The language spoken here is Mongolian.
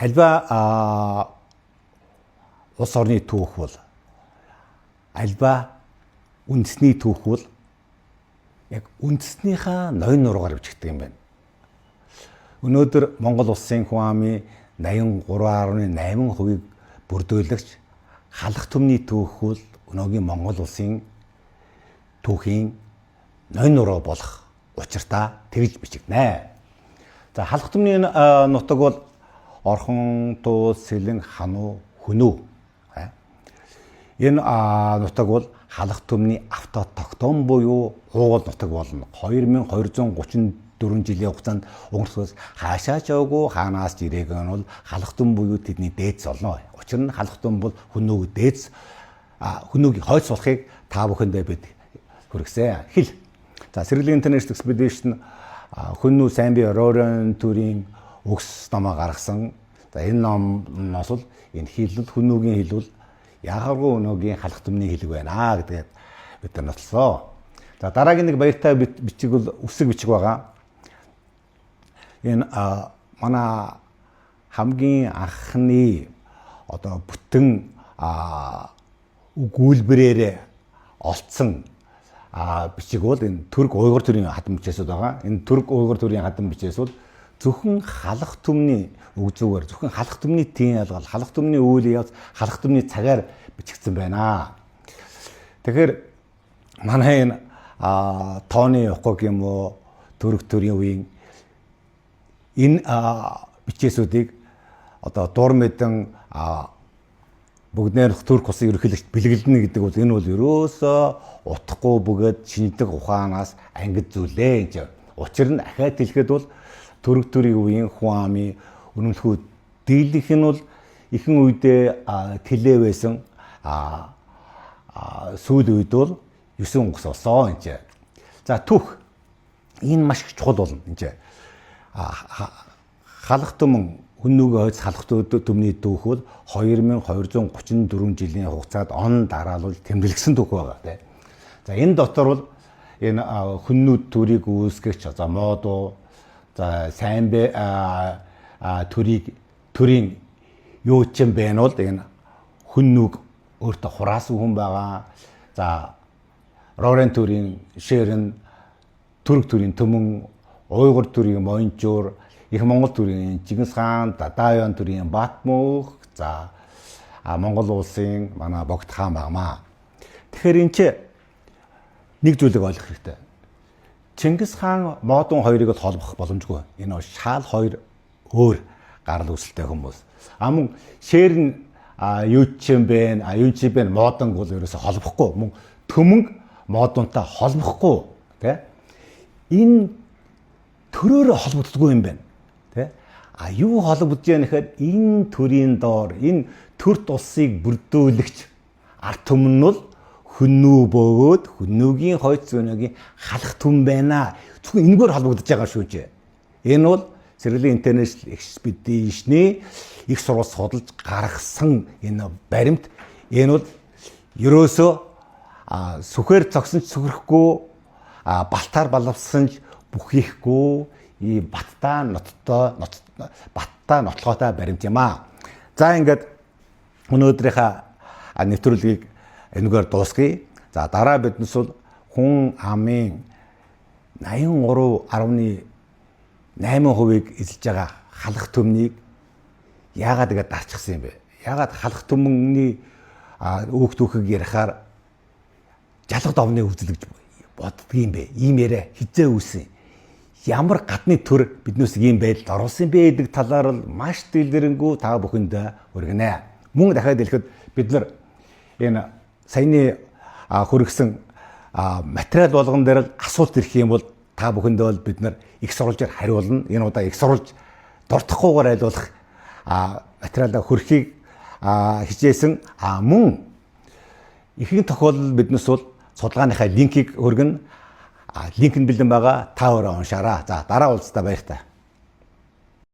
Альва улс орны түүх бол альва үндэсний түүх бол яг үндэснийхаа ноён нуруугаар бичигддэг юм байна. Өнөөдөр Монгол улсын хүн амын 83.8%-ийг бүрдүүлэгч халах түмний түүх бол өнөөгийн Монгол улсын түүхийн ноён нуруу болох учиртай тэгж бичигдэнэ. За, халах түмний нутаг бол Орхон, Туул, Сэлэн, Хануу, Хүнүү. Энэ нутаг бол халах түмний автотогтон буюу уугуул нутаг болно. 2234 жилийн хугацаанд өнгөрсгөөс хаашаа ч яваагүй, хаанаас ч ирээгүй нь бол халах түм буюу тэдний дээдс болно. Учир нь халах түм бол хүнүүг дээдс, хүнүүгийн хойц болохыг та бүхэндээ бид хүргэсэн. Хэл. За, Сэргэлэн International Expedition Хүннү сайн бие Рорен төрийн өгс номоо гаргасан. За, энэ номноос бол энэ хэл бол хүнүүгийн хэл бол яхааргүй өнөөгийн халах түмний хэлэг байна гэдгээд бид нар нотлоо. За, дараагийн нэг баяртай бичиг бол үсэг бичиг байгаа. Энэ манай хамгийн анхны одоо бүтэн өгүүлбэрээр олцсон бичиг бол энэ Түрк уйгур төрийн хадам бичээсүүд байгаа. Энэ Түрк уйгур төрийн хадам бичээс бол зөвхөн халах түмний үг зүгээр, зөвхөн халах түмний тийм ялгал, халах түмний үйл явц, халах түмний цагаар бичигдсэн байна. Тэгэхээр манай энэ тооны ухаг юм уу, Түрк төрийн үеийн энэ бичээсүүдийг одоо дур мэдэн бүгдээр Турк улсын ерөнхийлөгч бэлгэлдэнэ гэдэг бол энэ бол ерөөсөө утахгүй бөгөөд шинжлэх ухаанаас ангид зүйлээ энэ чинь. Учир нь ахиад хэлэхэд бол Түрк төрийн үеийн хүн амын үнэмлэхүү дийлэнх нь бол ихэнх үедээ тэлээ байсан, сүүл үед бол 9 онгоц болсон энэ чинь. За, түүх энэ маш их чухал болно энэ чинь. Халах түмэн хүннүгийн хойц халах түмний түүх бол 2234 жилийн хугацаанд он дараалал тэмдэглэсэн түүх байгаа тий. За, энэ дотор бол энэ хүннүүд төрийг үүсгэгч за модуу, за сайн бэ төрийг төрийн юу ч юм бэ нь бол энэ хүннүг өөртөө хураасан хүн байгаа. За, Рорен төрийн Шэрэн, Түрк төрийн Төмөн, Уйгур төрийн Моёнчуур, их Монгол төрийн Чингис хаан, Дадаян төрийн Батмөнх, за Монгол улсын манай Богд хаан багмаа. Тэгэхээр энэ чи нэг зүйлийг ойлгох хэрэгтэй. Чингис хаан Модун хоёрыг л холбох боломжгүй. Энэ шаал хоёр өөр гарал үүсэлтэй хүмүүс. А мөн Шэрн юу ч юм бэ, юу ч юм бэ Модон бол ерөөсө холбохгүй. Мөн Төмөнг Модунтай холбохгүй тий. Энэ төрөөрөө холбогддоггүй юм байна. Тэ? А юу холбогдож яах гэхээр энэ төрийн доор энэ төрт улсыг бүрдүүлэгч ард түмэн нь бол хүннүү бөгөөд хүннүүгийн хойц зүүнөгийн халах түмэн байна. Зөвхөн энэгээр холбогдож байгаа шүү дээ. Энэ бол Сэргэлэн International Expedition-ы их сургууль судалж гаргасан энэ баримт. Энэ бол ерөөсөө сүхээр цогсон ч сүхрэхгүй, балтаар балавсан ч бүхийхгүй и баттай ноттой баттай нотлогоотой баримт юм аа. За, ингээд өнөөдрийнхээ нэвтрүүлгийг энэгээр дуусгая. За, дараа биднес бол хүн амын 83.8%-ийг эзэлж байгаа халах түмнийг яагаад ингэ дарчихсан юм бэ? Яагаад халах түмний өөх түүхийг ярихаар жалга довны үзэл гэж боддгийм бэ? Ийм яриа хизээ үүсэн. Ямар гадны төр биднээс ийм байдалд оруулсан бэ гэдэг талаар бол маш дэлгэрэнгүй та бүхэндээ хүргэнэ. Мөн дахиад хэлэхэд бид нар энэ саяны хүргэсэн материал болгон дээр л асуулт ирэх юм бол та бүхэндээ бол бид нар их сурвалжаар хариулна. Энэ удаа их сурвалж дуртахгүйгээр аль болох материалаа хүрхийг хичээсэн. Мөн ихэнх тохиолдолд биднес бол судалгааныхаа линкийг хүргэнэ. Линк нь бэлэн байгаа. Та өөрөө уншаарай. За, дараа уулзтаа баяртай.